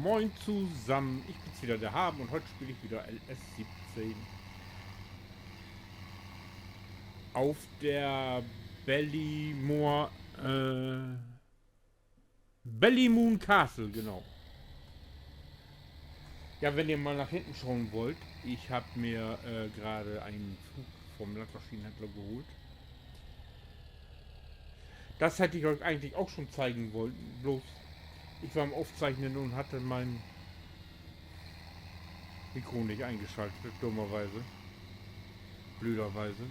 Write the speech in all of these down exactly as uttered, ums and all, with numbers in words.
Moin zusammen, ich bin's wieder, der Haben, und heute spiele ich wieder L S siebzehn. Auf der Ballymore, äh, Ballymun Castle, genau. Ja, wenn ihr mal nach hinten schauen wollt, ich hab mir, äh, gerade einen Flug vom Landmaschinenhändler geholt. Das hätte ich euch eigentlich auch schon zeigen wollen, bloß ich war am Aufzeichnen und hatte mein Mikro nicht eingeschaltet, dummerweise. Blöderweise.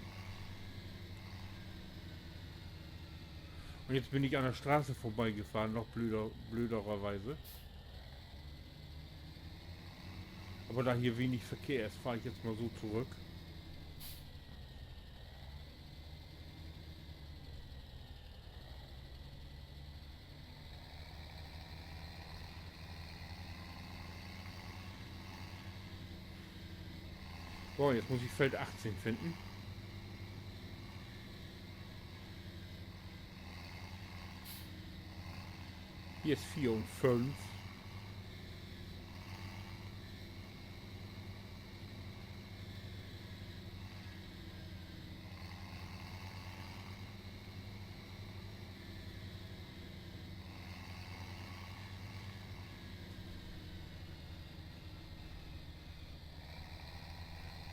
Und jetzt bin ich an der Straße vorbeigefahren, noch blöder, blödererweise. Aber da hier wenig Verkehr ist, fahre ich jetzt mal so zurück. So, jetzt muss ich Feld achtzehn finden. Hier ist vier und fünf.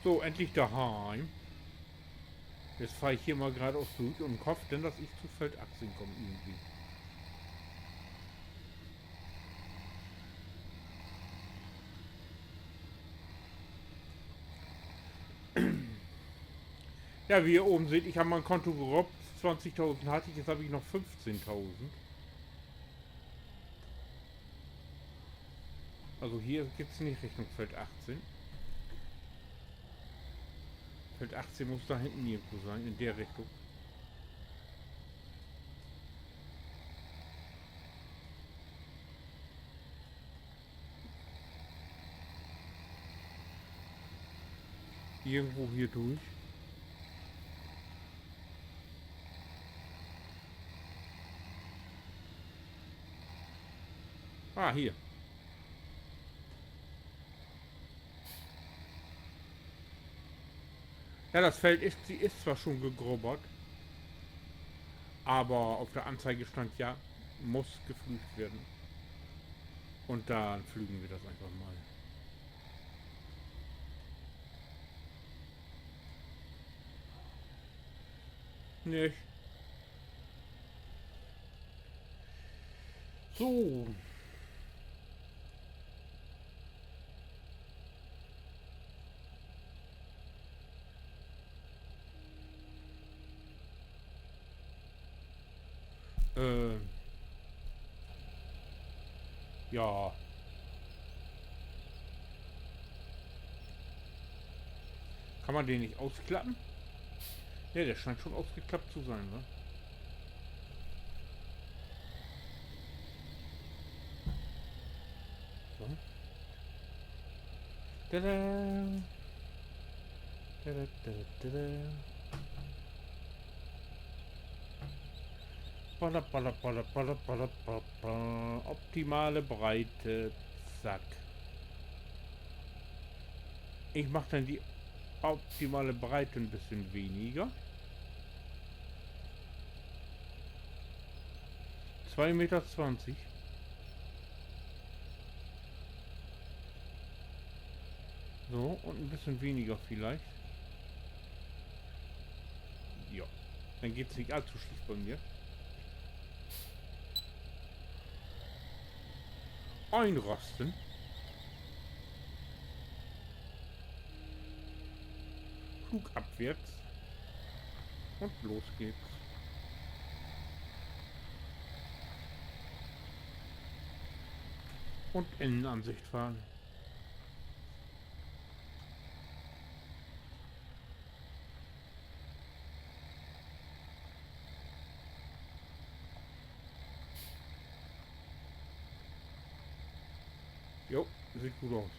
So, endlich daheim. Jetzt fahre ich hier mal geradeaus durch und hoffe denn, dass ich zu Feld achtzehn komme irgendwie. Ja, wie ihr oben seht, ich habe mein Konto gerobbt, zwanzigtausend hatte ich, jetzt habe ich noch fünfzehntausend. Also hier geht's nicht Richtung Feld achtzehn. Feld achtzehn muss da hinten irgendwo sein, in der Richtung. Irgendwo hier durch. Ah, hier. Ja, das Feld ist, sie ist zwar schon gegrubbert, aber auf der Anzeige stand ja, muss gepflügt werden. Und dann pflügen wir das einfach mal. Nicht. So. Äh, ja. Kann man den nicht ausklappen? Ja, der scheint schon ausgeklappt zu sein, ne? So. Tada! Tada, tada, tada. Balla, balla, balla, balla, balla, ba, ba. Optimale Breite. Zack. Ich mache dann die optimale Breite ein bisschen weniger. Zwei Meter zwanzig. So, und ein bisschen weniger vielleicht. Ja, dann geht's nicht allzu schlecht bei mir. Einrasten. Flug abwärts. Und los geht's. Und Innenansicht fahren. Jo, sieht gut aus.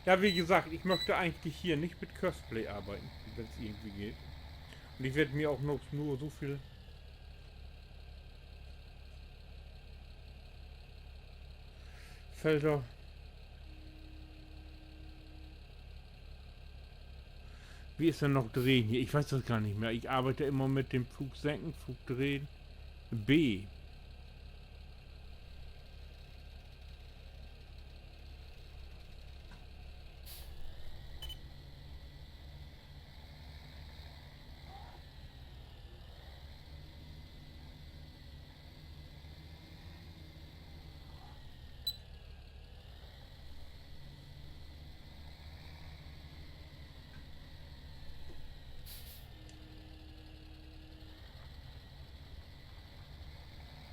Ja, wie gesagt, ich möchte eigentlich hier nicht mit Courseplay arbeiten, wenn es irgendwie geht. Und ich werde mir auch noch nur so viel Felder. Wie ist denn noch Drehen hier? Ich weiß das gar nicht mehr. Ich arbeite immer mit dem Flug senken, Flug drehen. B.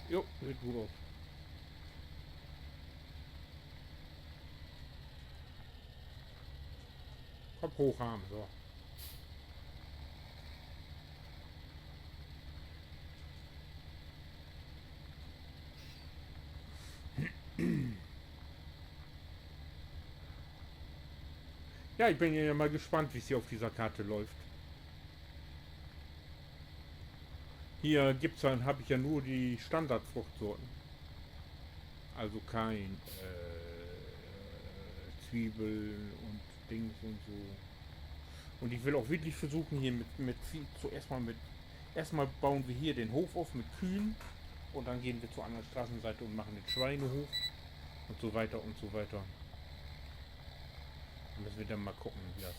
Jo, süht goot ut. Kopp hooch, Harm, so. Ja, ich bin ja mal gespannt, wie es hier auf dieser Karte läuft. Hier gibt's dann, hab ich ja nur die Standardfruchtsorten. Also kein, äh, Zwiebeln und Dings und so. Und ich will auch wirklich versuchen, hier mit, mit viel, zuerst mal mit, erstmal bauen wir hier den Hof auf mit Kühen und dann gehen wir zur anderen Straßenseite und machen den Schweine hoch und so weiter und so weiter. Da müssen wir dann mal gucken, wie das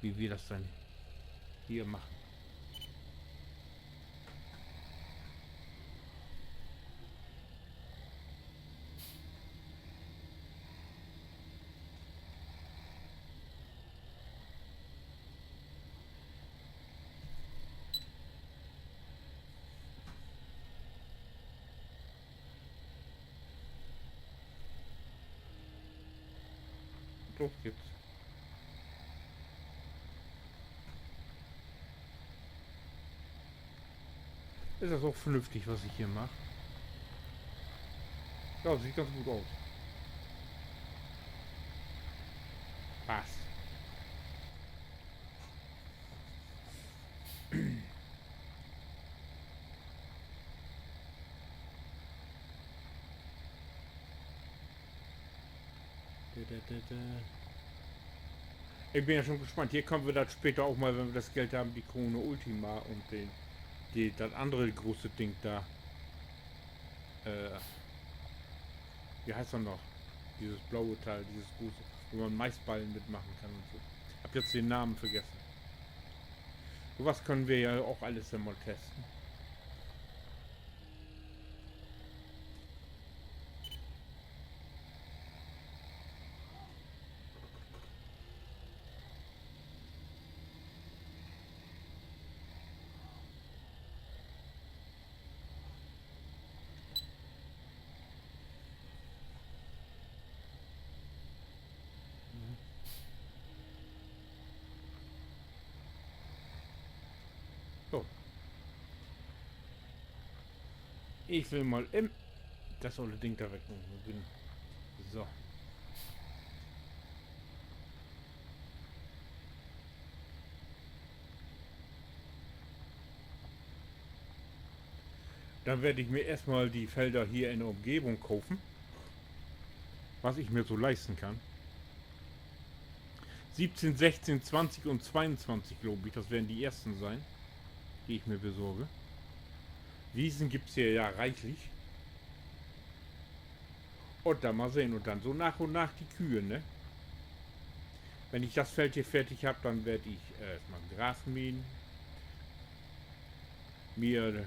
wie wir das dann hier machen. Los geht's. Is dat ok vernünftig, wat ik hier maak? Ja, süht ganz goot ut. Passt. Ik bün ja schon gespannt. Hier köönt wi dat später ok mal, wenn wi dat Geld hebben, de Krone Ultima un de, de, dat annere grote Ding dor. Äh, wie heißt dat noch? Dieses blaue Teil, dieses große, wo man Maisballen mitmachen kann und so. Hab jetzt den Namen vergessen. Sowas können wir ja auch alles dann mal testen. So. Ik will mal eem dat olle Ding dor wegnehmen. So. Dann werd ik mi eerstmal de Felder hier in de Umgebung kopen, wat ik mi so leisten kann. Siebzehn, sechzehn, zwanzig un zweiunzwanzig, glööv ik, dat weern de eersten sein, de ik mi besorge. Wiesen gibt's hier ja reichlich. Un denn mal sehn. Un denn so nach un nach de Kühe, ne? Wenn ik dat Feld hier fertig hab, denn werd ik eerstmal Gras mähen. Mir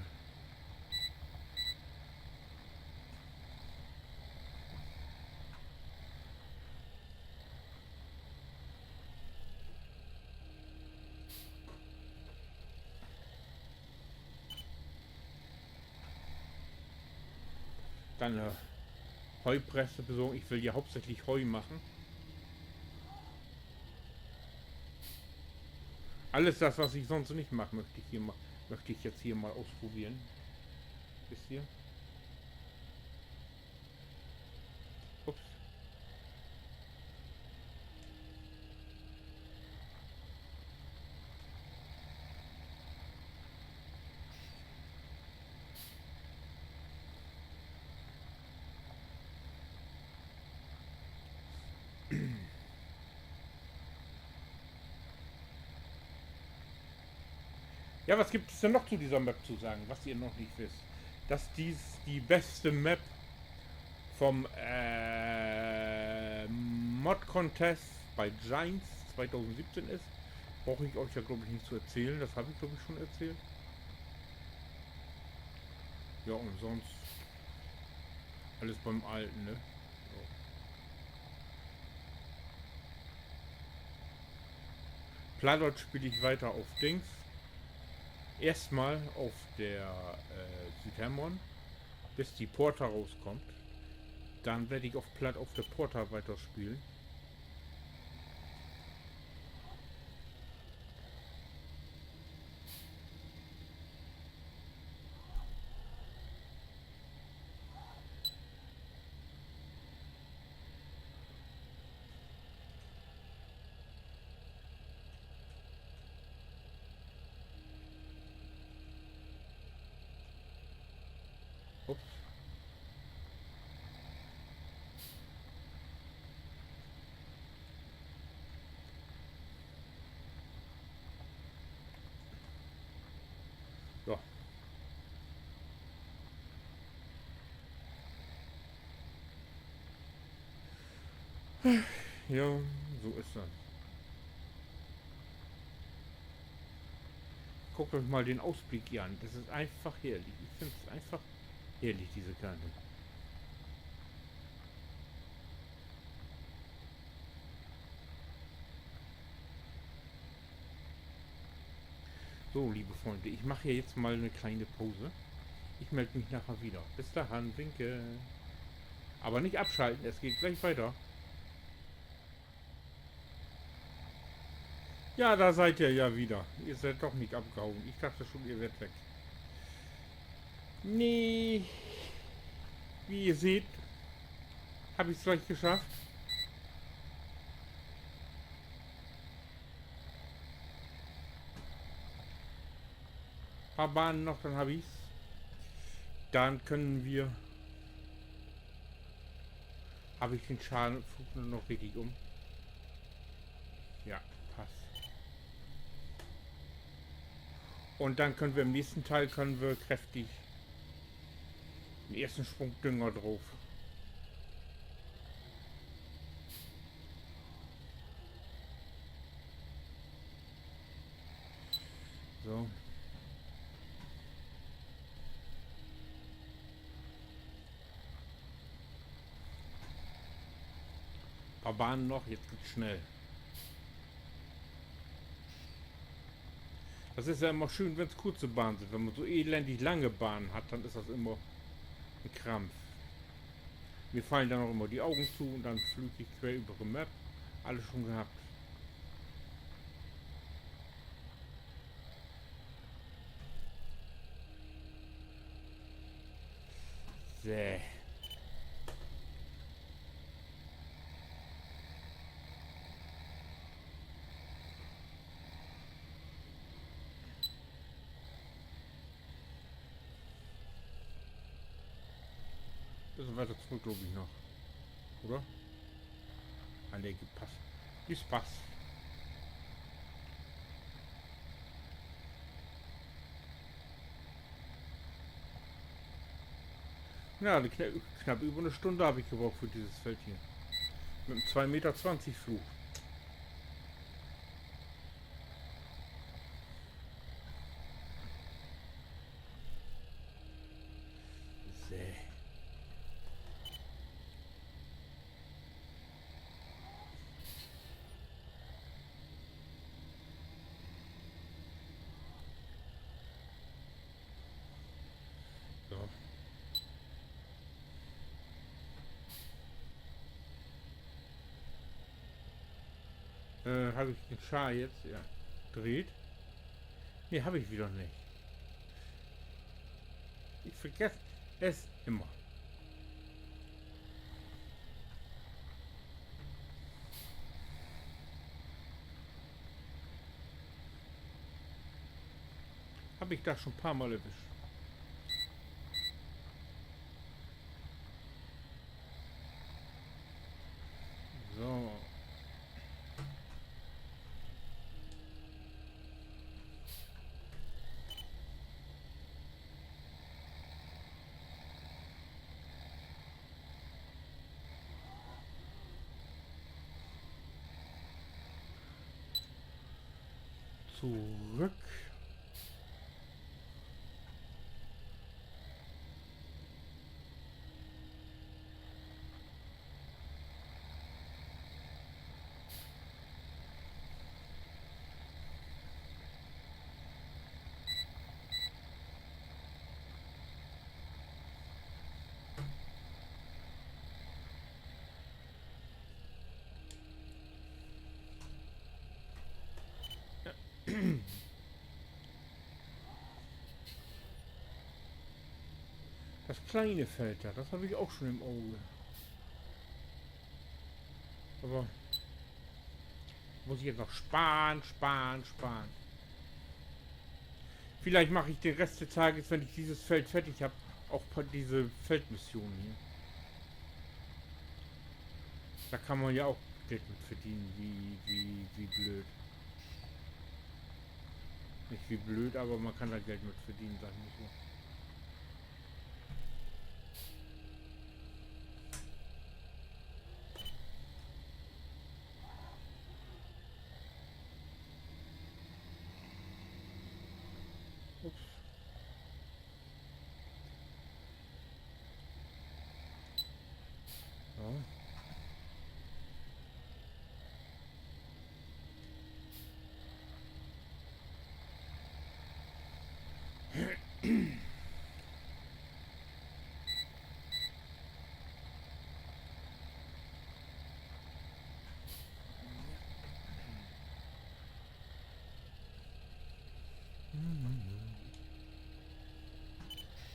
Denn, äh, Heupresse besorgen. Ik will ja hauptsächlich Heu machen. Alles das, was ich sonst nicht mag, möchte ich hier mal, möchte ich jetzt hier mal ausprobieren. Wisst ihr? Ups. Ja, was gibt es denn noch zu dieser Map zu sagen, was ihr noch nicht wisst? Dass dies die beste Map vom, äh, Mod-Contest bei Giants zweitausendsiebzehn ist, brauche ich euch ja, glaube ich, nicht zu erzählen. Das habe ich, glaube ich, schon erzählt. Ja, und sonst alles beim Alten, ne? So. Plattdeutsch spiele ich weiter auf Dings. Erstmal auf der, äh, Südhemmern, bis die Porta rauskommt. Dann werde ich auf Platt auf der Porta weiterspielen. Ups. So. Ja, so is dat. Guckt euch mal den Ausblick hier an. Das ist einfach herrlich. Ich find's einfach herrlich, diese Karte. So, liebe Freunde, ich mache hier jetzt mal eine kleine Pause. Ich melde mich nachher wieder. Bis dahin, winke. Aber nicht abschalten, es geht gleich weiter. Ja, da seid ihr ja wieder. Ihr seid doch nicht abgehauen. Ich dachte schon, ihr wärt weg. Nee. Wie ihr seht, hab ich's gleich geschafft. Paar Bahnen noch, dann hab ich's. Dann können wir Hab ich den Schadenflug nur noch richtig um? Ja, passt. Und dann können wir im nächsten Teil, können wir kräftig den ersten Schwung Dünger drauf. So. Paar Bahnen noch, jetzt geht's schnell. Das ist ja immer schön, wenn's kurze Bahnen sind. Wenn man so elendig lange Bahnen hat, dann ist das immer ein Krampf. Mir fallen dann auch immer die Augen zu und dann flüg ich quer über die Map. Alles schon gehabt. So. Bisschen weiter zurück, glaub ich, noch. Oder? Ah, nee, gepasst. Gepasst. Ja, eine kna-, knapp über eine Stunde habe ich gebraucht für dieses Feld hier. Mit einem zwei Meter zwanzig Flug. So. So. Äh, hab ich den Schar jetzt? Ja. Dreht. Nee, hab ik wedder nich. Ik vergeet dat immer. Hab ik doch schon en poor Mal erwischt. So. Zurück. Dat kleine Feld dor, dat heff ik ok schon in't Oog. Aver muss ik nu noch sparren, sparren, sparren. Villicht maak ik den Rest des Tages, wenn ik dit Feld fardig heff, ok en poor disse Feldmissionen hier. Dor kann man ja ok Geld mit verdenen, wie, wie, wie blööd. Nich wie blööd, aver man kann dor Geld mit verdenen, sag ik mal so. Ups. So.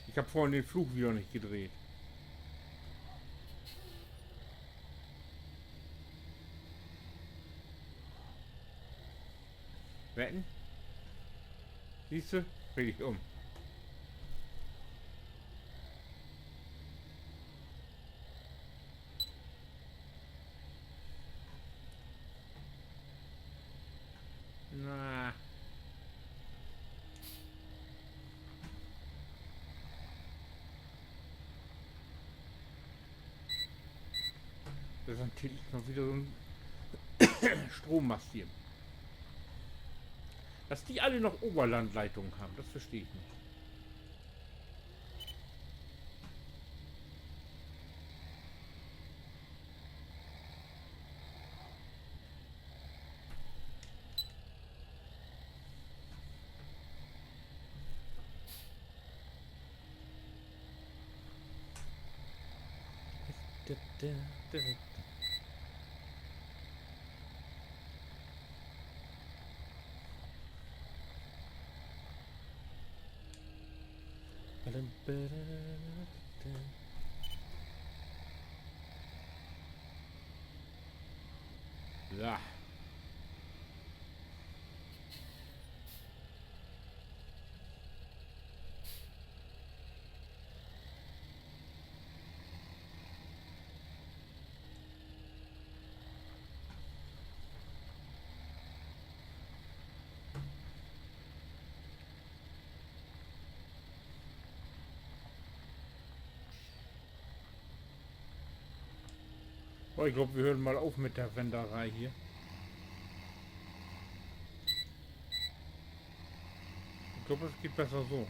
Ik heff vörhen den Flug wedder nich gedreedt. Wetten? Sühst du? Dreh di üm. Na. Dor is natürlich noch wedder so'n Stroommast hier. Dat de alle noch Overlandleitungen hebbt, dat versteh ik nich. Ja. Oh, ik glööv, wi höört mal op mit de Wennerei hier. Ik glööv, dat geiht besser so.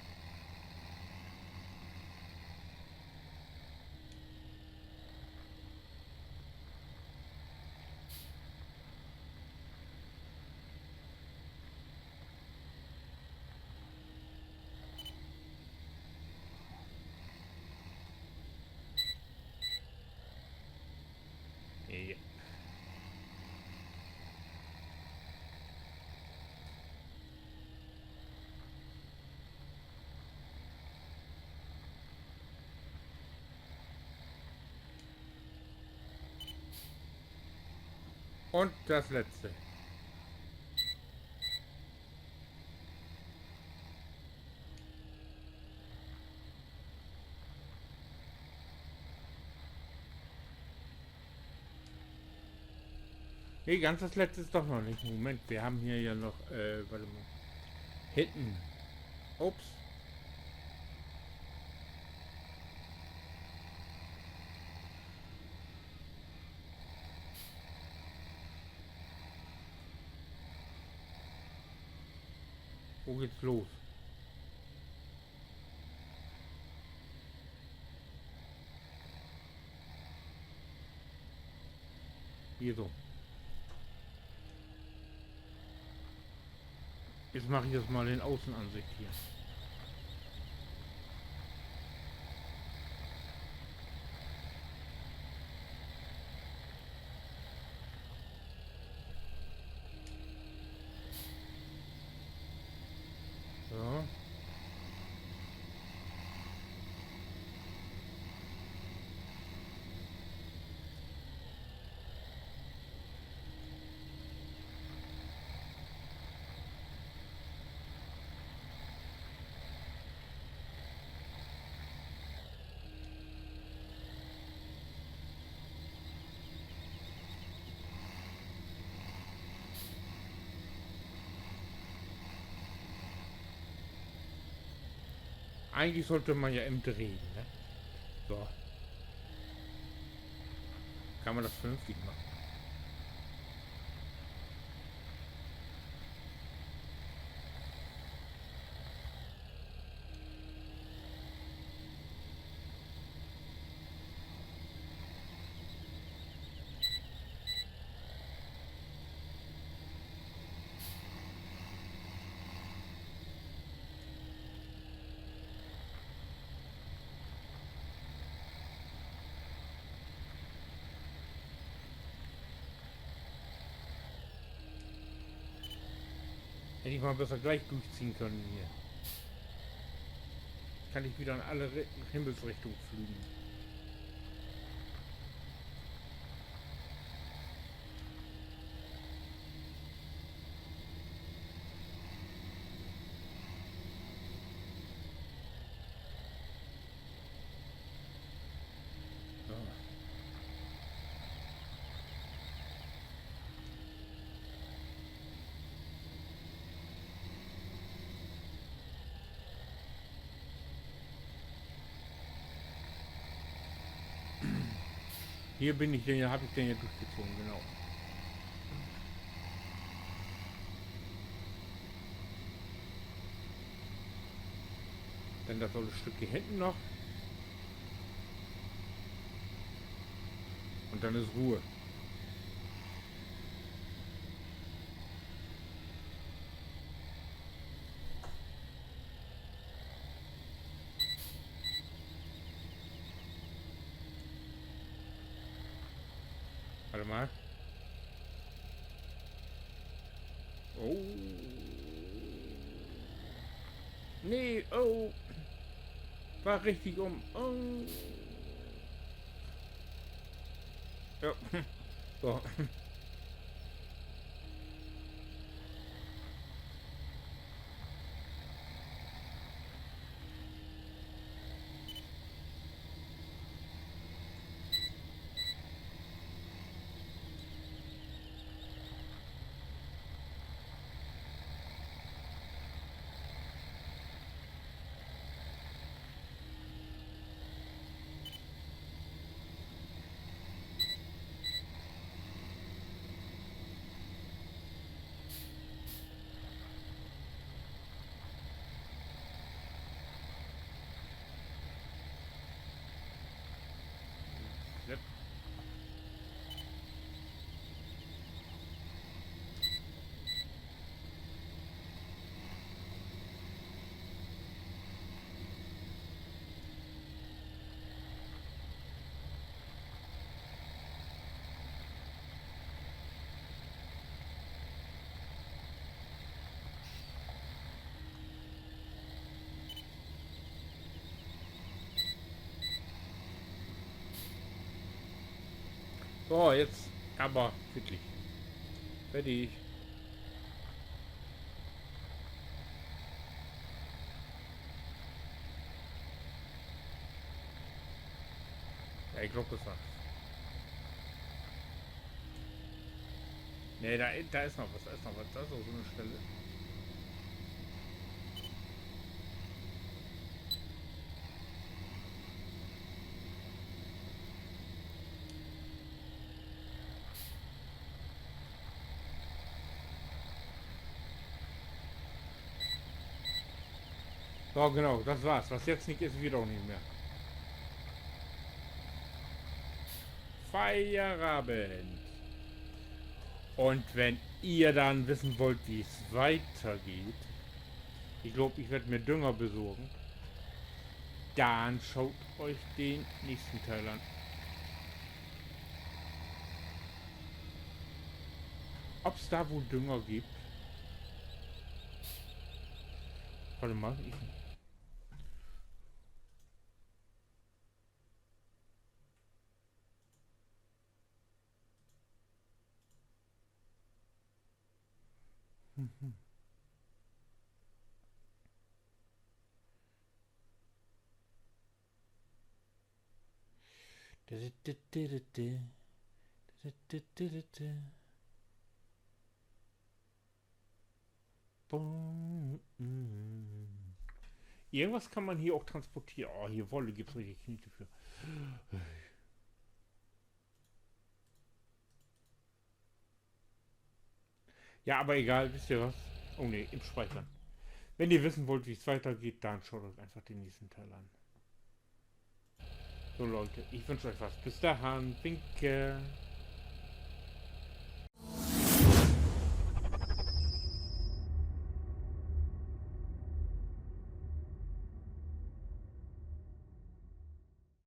Ja. Un dat letzte. Nee, ganz dat letzte is doch noch nich. Moment, wi hebben hier ja noch, äh, wart mal. Hitten. Ups. Wo geht's los? Hier so. Jetzt mach ik eerst mal de Außenansicht hier. So. Egentlich sollt man ja em drehen, ne? So. Kann man dat vernünftig maken? Hätt ik mal besser gleich dörchziehen könen hier. Kann ik wedder in alle Ri-, Himmelsrichtungen flügen. So. Hier bün ik denn, hebb ik denn ja dörchgetrocken, genau. Denn dat olle Stück hier hitten noch. Un denn is Ruhe. Wart mal. Oh. Nee, oh. War richtig um. Oh. Ja. So. So, jetzt aver wirklich. Fertig. Ja, ik glööv, dat war's. Nee, dor, dor is noch wat, dor is noch wat. Dat is ok so 'ne Stelle. So, genau, dat war's. Wat jetzt nich is, warrt ok nich mehr. Feierabend. Und wenn ihr dann wissen wollt, wie es weitergeht, ik glööv, ik warr mi Dünger besorgen. Dann schaut euch den nächsten Teil an. Ob's da wohl Dünger gibt? Wart mal, ik Irgendwas kann man hier ok transporteren. Oh, hier Wolle gibt's richtig Knete för. Ja, aber egal, wisst ihr was? Oh nee, im Speichern. Wenn ihr wissen wollt, wie es weitergeht, dann schaut euch einfach den nächsten Teil an. So, Leute, ich wünsch euch was. Bis dahin, winke.